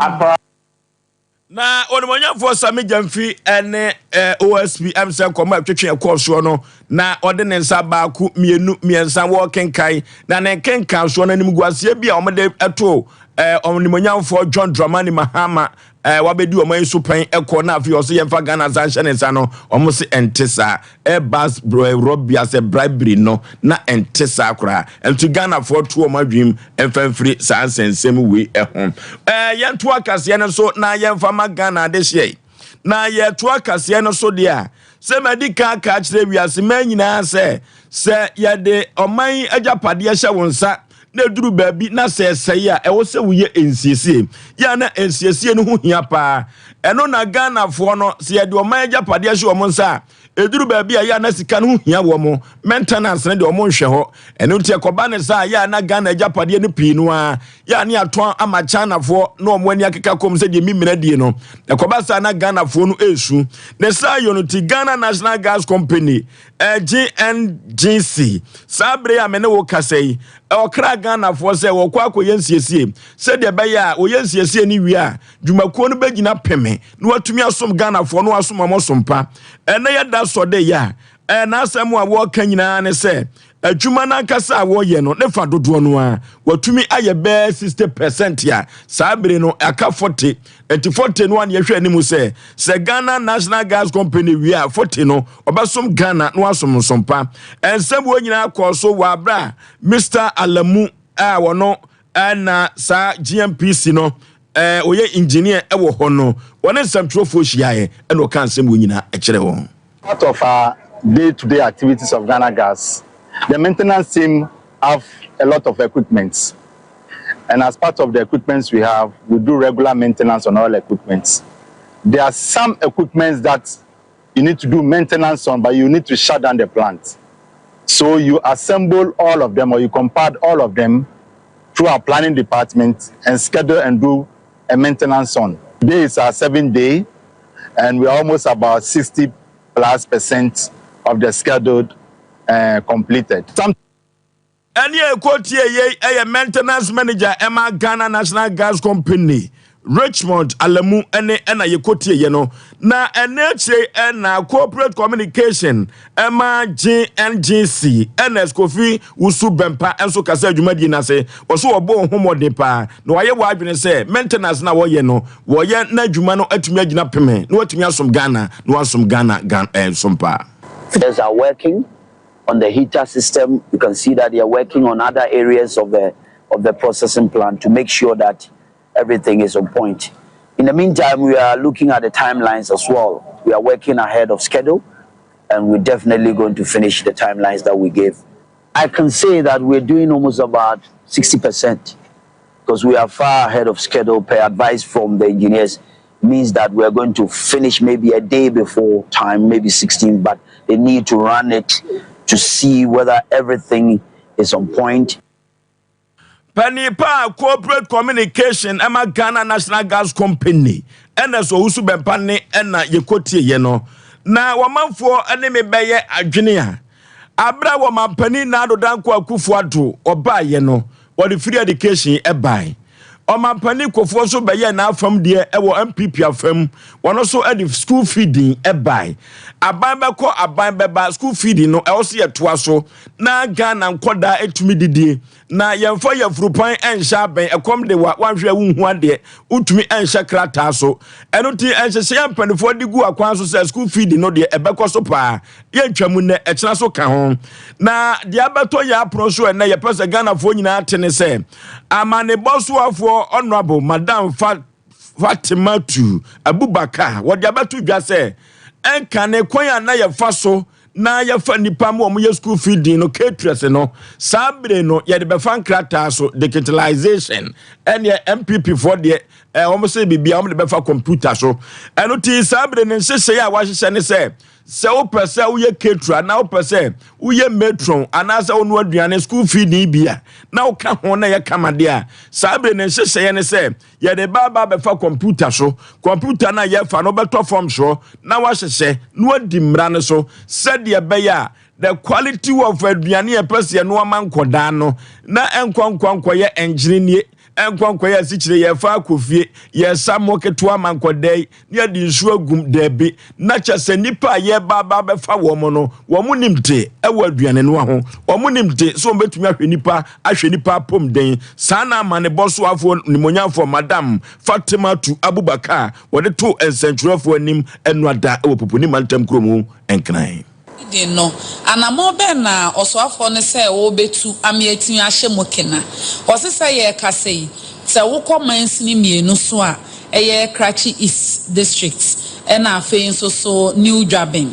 Accra. Na onimonyamfoɔ Sammy Gyamfi ne OSP m sɛ nkɔmmɔ a ɛtwetwe ɛkɔɔ soɔ no, na ɔde ne nsa baako, mmienu, mmiɛnsa wɔrekenkan, na ne nkenkan soɔ no, animguaseɛ bi a wɔde to ɔnimonyamfoɔ John Dramani Mahama wabɛdi ɔman yi so pɛn ɛkɔ na afei ɔsɛ yɛmfa Ghana nsa nhyɛ ne nsa no, wɔn se ɛnte saa. Airbus rɔbia sɛ bribery no na ɛnte saa koraa. Nti Ghanafoɔ to wɔn adwenem mfa mfiri saa nsɛnsɛm wei ho. Yɛnto akaseɛ no so na yɛmfa ma Ghana adehyeɛ yi. Na yɛto akaseɛ no so deɛ a, sɛ madi kan aka akyerɛ wiase mmaa nyinaa sɛ, sɛ yɛde ɔman agyapadeɛ hyɛ wo nsa na ɛduru baabi na sɛ ɛsɛe a, ɛwɔ sɛ woyɛ nsiesie. Yɛ a na nsiesie no ho hia paa. Ɛno na Ghanafoɔ no, sɛ yɛde ɔman agyapadeɛ hyɛ wɔn nsa a, ɛduru baabi a yɛ a na sika no ho hia wɔn. Maintenance no deɛ wɔn nhwɛ hɔ. Ɛno nti ɛkɔba ne saa yɛ a na Ghana agyapadeɛ no pii no ara yɛ a ne atɔn ama Chinafoɔ na wɔn ani akeka kɔm sɛ deɛ mimina die no. Ɛkɔba saa na Ghanafoɔ no ɛresu. Ne saa yɛ no ti Ghana National Gas Company, GNGC, saa bere a me ne wo kasa yi, ɔkra Ghanafoɔ sɛ wɔkɔ akɔyɛ nsiesie sɛdeɛ ɛbɛyɛ a wɔyɛ nsiesie no wie a dwumakuo no bɛgyina peme na watumi asom Ghanafoɔ na wasom wɔn som pa. Ɛnɛ yɛda sɔde yɛ a, n'asɛm a wɔreka nyinaa ne sɛ adwuma no ankasa a wɔyɛ no ne fa dodoɔ no a watumi ayɛ bɛɛ 60% a saa bere no aka 40. Nti 40 no a ne yɛhwɛ anim sɛ sɛ Ghana National Gas Company wie a 40 no ɔbɛsom Ghana na wasom nsompa. Nsɛm wɔ nyinaa kɔɔ so wɔ abere a Mr. Alamu a wɔno ɛna saa GNPC no ɔyɛ engineer ɛwɔ hɔ no, wɔne nsɛmtwerɛfoɔ hyiaeɛ ɛna ɔka nsɛm wɔ nyinaa ɛkyerɛ wɔn. Part of our day-to-day activities of Ghana Gas, the maintenance team have a lot of equipment. And as part of the equipment we have, we do regular maintenance on all equipment. There are some equipment that you need to do maintenance on, but you need to shut down the plant. So you assemble all of them or you compile all of them through our planning department and schedule and do a maintenance on. Today is our 7th day, and we're almost about 60+% of the scheduled completed. Some Ɛne ɛkɔtie yei ɛyɛ maintenance manager ɛma Ghana National Gas Company, Richmond Alamu, ɛne ɛna yɛkɔtie yɛ no. Na ɛne akyire ɛna corporate communication ɛma GNGC, Ernest Kofi Wusu Bɛmpa, nso kasa adwumadie no ase. Wɔso wɔbɔ wɔn ho mmɔden paa na wɔayɛ wɔ adwene sɛ maintenance na wɔyɛ no, wɔyɛ na adwuma no atumi agyina peme na wɔatumi asom Ghana na wɔasom Ghana Ghana ɛnsom paa. They are working on the heater system. You can see that they are working on other areas of the processing plant to make sure that everything is on point. In the meantime, we are looking at the timelines as well. We are working ahead of schedule, and we're definitely going to finish the timelines that we gave. I can say that we're doing almost about 60% because we are far ahead of schedule per advice from the engineers, means that we're going to finish maybe a day before time, maybe 16, but they need to run it to see whether everything is on point. Panipa corporate communication ɛma Ghana National Gas Company, ɛna sɛ Owusu Bɛmpa ne ɛna yɛkɔtie yɛ no. Na wɔmanfoɔ ne me bɛyɛ adwene a abere a wɔmampanin Nana Addo Dankwa Akufo Addo ɔbaayɛ no, wɔde free education ɛbae. Ɔmampanin Kofoɔ nso bɛyɛ n'afam deɛ ɛwɔ NPP afam, wɔn nso de school feeding ɛbae. Aban bɛkɔ, aban bɛba, school feeding no ɛwɔ so yɛtoa so na Ghana nkɔdaa etumi didie na yɛmfa yɛfurupan ɛnhyɛ abɛn ɛkɔm de wa wanhwɛ wohu adeɛ wotumi ɛnhyɛ krataa so. Ɛno nti ɛnhyehyɛ mpanimfoɔ de gu akwan so sɛ school feeding no deɛ ɛbɛkɔ so paa, yɛntwa mu nnɛ ɛkyena so ka ho. Na deɛ abɛtɔ yɛ apono so ɛnɛ yɛpɛ sɛ Ghanafoɔ nyinaa te ne sɛ amanebɔ soafoɔ Honorable Madam Fatimatu Abubakar wɔde abɛto dwa sɛ ɛnka ne kwan a na yɛfa so na yɛfa nipa mu a wɔyɛ school feeding no, caterers no, saa bere no yɛde bɛfa nkrataa so, digitalization. Ɛneɛ NPP foɔ deɛ wɔn sɛ biribi a wɔn de bɛfa computer so. Ɛno ti saa bere ne nhyehyɛeɛ a wɔahyehyɛ ne sɛ wopɛ sɛ woyɛ caterer na wopɛ sɛ woyɛ matron anaasɛ wonoa aduane school feeding bi a na woka ho na yɛ kama deɛ a, saa bere ne nhyehyɛeɛ ne sɛ yɛde baaba bɛfa computer so. Computer no a yɛfa no, wobɛtɔ fam soɔ na wahyehyɛ na wadi mmara no so sɛdeɛ ɛbɛyɛ a the quality of aduane yɛpɛ sɛ yɛnoa ma nkɔdaa no na ɛnkɔ nkɔ nkɔyɛ nkyene nie. Ɛnkɔ nkɔyɛ asikyire, yɛfa akɔ fie, yɛsa mo ketewa ma nkɔdaa yi na yɛde nsuo agum. Daabi, na kyɛ sɛ nnipa a yɛreba aba abɛfa wɔn no, wɔn nim de wɔ aduane noa ho, wɔn nim de sɛ wɔbɛtumi ahwɛ nnipa, ahwɛ nnipa apɔmuden. Saa na amanebɔ soafoɔ nimonyamfoɔ Madam Fatimatu Abubakar wɔde too nsɛntwerɛfoɔ anim ɛnoada wɔ Pupuni mantam kuro mu Nkran. Eden no, anammɔn bɛn na ɔsoafoɔ no sɛ ɔrebɛtu ama yɛatumi ahyɛ mu kena? Ɔse sɛ yɛrekasa yi, sɛ wokɔ mansini mmienu so a, ɛyɛ Krachi East District ɛna afei nso so New Dwabin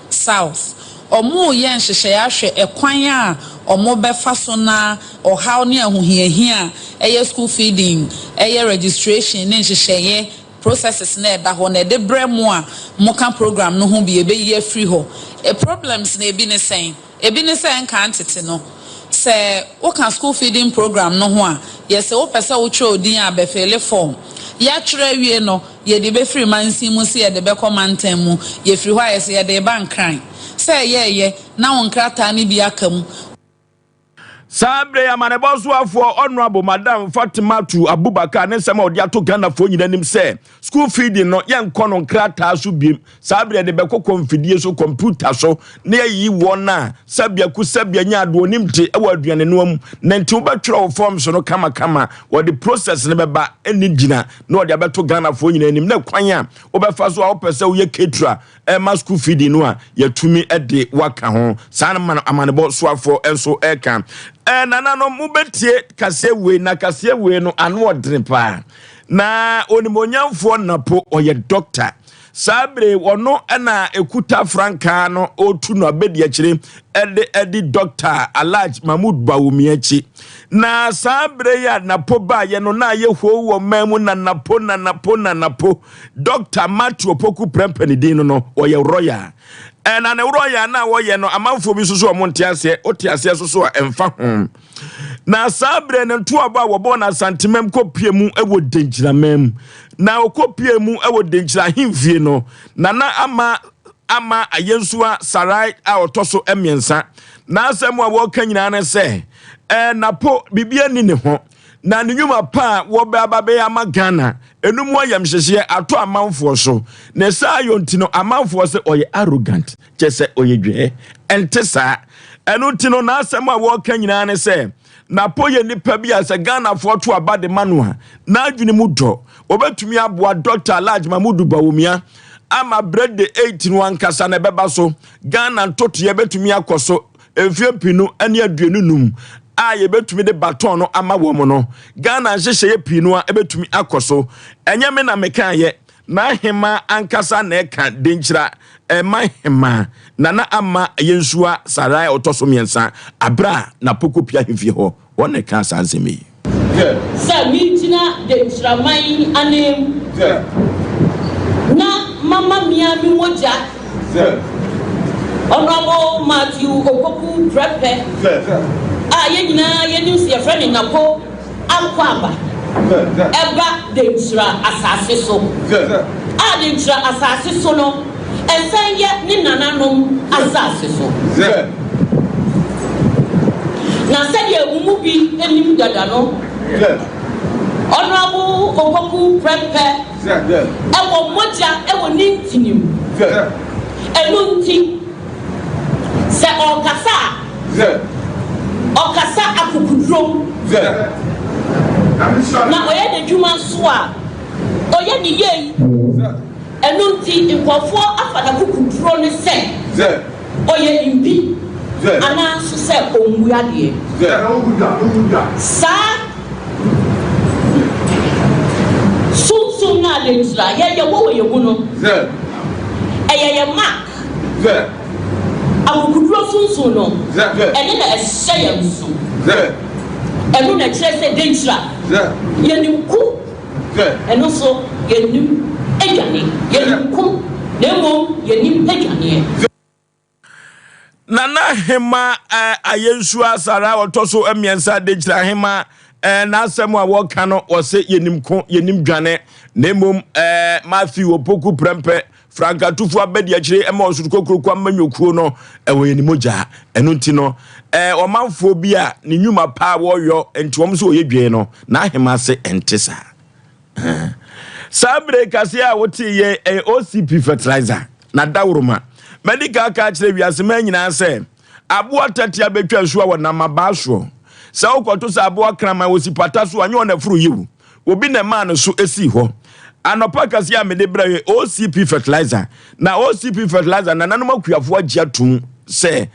South, wɔreyɛ nhyehyɛeɛ ahwɛ ɛkwan a wɔbɛfa so na ɔhaw ne ahohiahia a ɛyɛ school feeding, ɛyɛ registration ne nhyehyɛeɛ processes na ɛda hɔ na ɛde brɛ mo a moka program no ho bi ɛbɛyi afiri hɔ. E problems na ebi ne sɛn? Ebi ne sɛ nka ntete no, sɛ woka school feeding program no ho a, yɛsɛ wopɛ sɛ wotwerɛ odin a, bɛfill form. Yɛatwerɛ awie no, yɛde bɛfiri mansin mu sɛ yɛde bɛkɔ mantam mu. Yɛfiri hɔ a, yɛsɛ yɛde ba Nkran sɛ ɛyɛɛyɛ na wo nkrataa no bi aka mu. Saa berɛ yi, amanebɔ soafoɔ Honorable Madam Fatimatu Abubakar ne nsɛm a ɔde ato Ghanafoɔ nyina anim sɛ school feeding no, yɛnkɔ no nkrataa so biem. Saa berɛ de bɛkɔ kɔmfidie so, kɔmputa so, na yɛyi wɔn a sɛbiaku sɛbia nya adoɔ nim de wɔ aduane noa mu. Na nti wobɛtwerɛ wo forms no kamakama, wɔde process no bɛba ɛne gyina na wɔde abɛto Ghanafoɔ nyina anim, na kwan a wobɛfa so a wopɛ sɛ woyɛ caterer ɛma school feeding no a, yɛtumi de waka ho. Saa no amanebɔ soafoɔ nso ɛka. Nananom, mobɛtie kaseɛ wei, na kaseɛ wei no ano ɔdene paa. Na onimonyamfoɔ Napo, ɔyɛ doctor. Saa bere ɔno ɛna ekuta frankaa no, ɔretu no abɛdi akyire ɛde Doctor Alhaji Mahmood Bawumia akyi. Na saa bere yi a Napo baayɛ no, na ayɛ hoo wɔ mman mu na Napo na Napo na Napo. Doctor Matthew Opoku Prempeh ne din no, ɔyɛ royal. Ɛna ne royal na wɔyɛ no, amanfoɔ bi nso so ɔmo nte aseɛ. Wote aseɛ so so a, ɛmfa ho. Na saa berɛ no, ntoabɔ a wɔbɔɔ no Asantemam kɔpie mu wɔ Denkyiraman mu, na ɔkɔpie mu wɔ Denkyira ahemfie no, Nana Ama Ayensua Sarai a ɔtɔ so mmiɛnsa, n'asɛm a wɔka nyinaa ne sɛ Napo biribi ani ne ho, na ne nnwuma pa a wɔbɛ aba bɛyɛ ama Ghana ɛno mu ayamhyehyeɛ ato amanfoɔ so. Ne saa yɔ nti no, amanfoɔ sɛ ɔyɛ arrogant, kyɛ sɛ ɔyɛ dwɛɛ. Ɛnte saa. Ɛno nti no, n'asɛm a wɔka nyinaa ne sɛ Napo yɛ nipa bi a sɛ Ghanafoɔ to aba de ma no a, n'adwene mu dɔ, wɔbɛtumi aboa Dr. Alhaji Mahmudu Bawumia ama berɛ de 8 no ankasa na ɛbɛba so. Ghana ntotoeɛ bɛtumi akɔ so mfeɛ 2025 a yɛbɛtumi de baton no ama wɔn no, Ghana nhyehyɛeɛ pii no a ɛbɛtumi akɔ so. Ɛnyɛ me na mekaeɛ, n'ahema ankasa na ɛka. Denkyira ɛma hema Nana Ama Yɛnsua Sarai a ɔtɔ so mmiɛnsa, aberɛ a Napo kɔpia ahemfie hɔ, wɔn na ɛka saa nsɛm yi. Sɛ megyina denkyiraman ananmu na mama mea me mogya, Honourable Matthew Opoku Prempeh a yɛn nyinaa yɛnim sɛ yɛfrɛ no Napo Akwaaba ɛba Denkyira asase so, a Denkyira asase so no ɛsan yɛ ne nananom asase so. Na sɛdeɛ mo mu bi nim dada no, Honourable Opoku Prempeh ɛwɔ mogya ɛwɔ ne ntini mu. Ɛno nti, sɛ ɔrekasa a, ɔkasa akokodurom. Na ɔyɛ n'adwuma nso a, ɔyɛ ne yie. Ɛno nti, nkurɔfoɔ afa n'akokoduro no sɛ ɔyɛ mbi anaa nso sɛ ɔmmu adeɛ. Saa sunsum no a denkyira yɛyɛ wɔ wɔ yɛn mu no, ɛyɛ yɛn mark. Akokoduro sunsum no, ɛne na ɛhyɛ yɛn so. Ɛno na ɛkyerɛ sɛ denkyira yɛnim ko. Ɛno nso yɛnnim adwane. Yɛnim ko, na mmom yɛnnim adwaneɛ. Nana Hema Ayensua Sara ɔtɔ so mmiɛnsa de kyerɛ ahema n'asɛm a wɔka no, wɔsɛ yɛnim ko, yɛnim dwane, na mmom Matthew Opoku Prɛmpɛ frankatufo abɛdi akyire ma ɔsoro kokuroko amanyɔkuo no ɛwɔ yɛn mogya. Ɛno nti no, Ɛɛ ɔmanfoɔ bi a ne nnwuma paa wɔyɔ nti wɔn nso wɔyɛ dwen no, n'ahema ase ɛnte saa. Saa bere kaseɛ a wote yɛ ɛyɛ OCP fertilizer na daworoma. Madi kan aka akyerɛ wiase man nyinaa sɛ aboa tɛtea bɛtwa nsuo a wɔnam abaa soɔ. Sɛ wokɔto sɛ aboa kraman wɔ sipata so a, nyɛ wɔn aforo yiw. Obi na ɛmaa no so sii hɔ. Anɔpa kaseɛ a mede brɛ yɛ OCP fertilizer. Na OCP fertilizer nananom akuafoɔ agye atom sɛ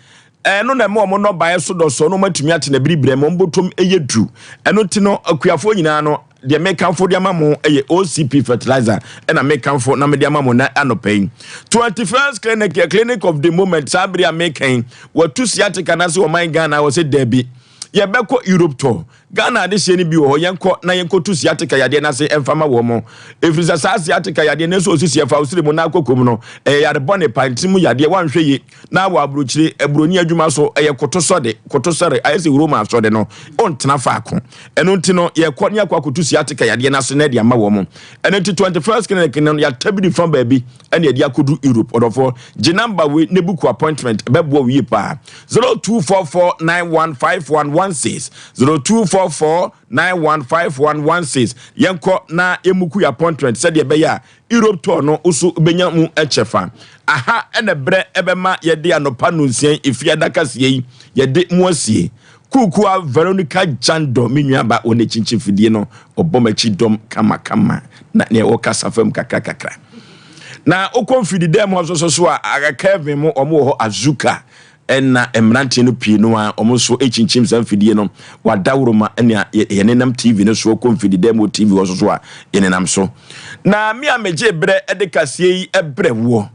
ɛno na ɛma wɔn nnɔbaeɛ so dɔsɔ na wɔatumi ate na biribirɛ ma wɔn bɔtɔm yɛ duru. Ɛno nti no akuafoɔ nyinaa no deɛ mekamfo de ama mo yɛ OCP fertilizer ɛna mekamfo na mede ama mo na anɔpa yi. 21st clinic yɛ clinic of the moment saa bere a meka yi wɔatu sciatica no ase wɔ man Ghana wɔ sɛ daabi yɛbɛkɔ Europe tour Ghana adehyeɛ no bi wɔ hɔ, yɛnkɔ na yɛnkɔtu sciatica yadeɛ no ase mfa ma wɔn. Ɛfiri sɛ saa sciatica yadeɛ no nso ɔsisi ɛfa wo siri mu na akɔ kɔm no, ɛyɛ yare bɔne pa, ntini mu yadeɛ, woanhwɛ yie na wɔ aburokyire, aburoni adwuma so, ɛyɛ koto sɔde, koto sɔre, ayɛ sɛ Roma asɔde no, wontena faako. Ɛno nti no, yɛkɔ ne yɛakɔ akɔtu sciatica yadeɛ no ase na ɛde ama wɔn. Ɛno nti 21st clinic no, yɛatabiri fa baabi ɛna yɛde akɔdu Europe. Ɔdɔfoɔ, gye number wei na book appointment, ɛbɛboa wo yie paa. 0244915116, 0244915116. Yɛnkɔ na yɛmuku yɛ appointment sɛdeɛ ɛbɛyɛ a Europe tour no nso bɛnya mu kyɛfa. Aha ɛna berɛ ɛbɛma yɛde anɔpa nonsia yi efie adakaseɛ yi yɛde mu asie. Kuukua Veronica Jandor, me nuaba wɔ ne kyinkyin fidie no, ɔbɔ m'akyi dɔm kamakama na nea ɛwɔ kasa fam kakra kakra. Na wokɔ mfidi dɛm hɔ nso so a, Kevin mo ɔmo wɔ hɔ, Azuka ɛna mmeranteɛ no pii no a ɔmo nso kyinkyim saa mfidie no wadaworoma ɛna yɛnenam TV no so kɔ mfidi dɛm wɔ TV hɔ so so a yɛnenam so. Na me a megye berɛ ɛde kaseɛ yi ɛbrɛ woɔ,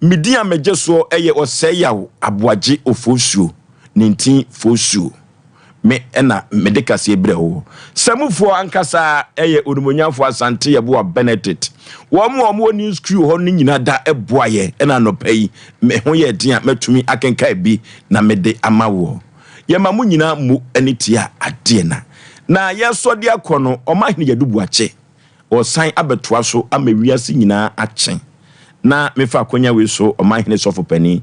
me din a megye soɔ ɛyɛ Ɔsɛeyaw Aboagye Ofosuo ne ntin Fosuo. Me ɛna mede kaseɛ brɛ wo. Sɛmufoɔ ankasa ɛyɛ Onimonyamfoɔ Asante Yɛboa Benedict. Wɔn a wɔwɔ news crew hɔ no nyinaa da ɛboa yɛ ɛna anɔpa yi me ho yɛ den a mɛtumi akenkan bi na mede ama woɔ. Yɛma mo nyinaa mo ani tia adeɛ na na yɛsɔ de akɔ no. Ɔmahene Yadu Boakye ɔsan abɛtoa so ama wiase nyinaa akye na mefa akonya wei so ɔmahene sɔfo panin.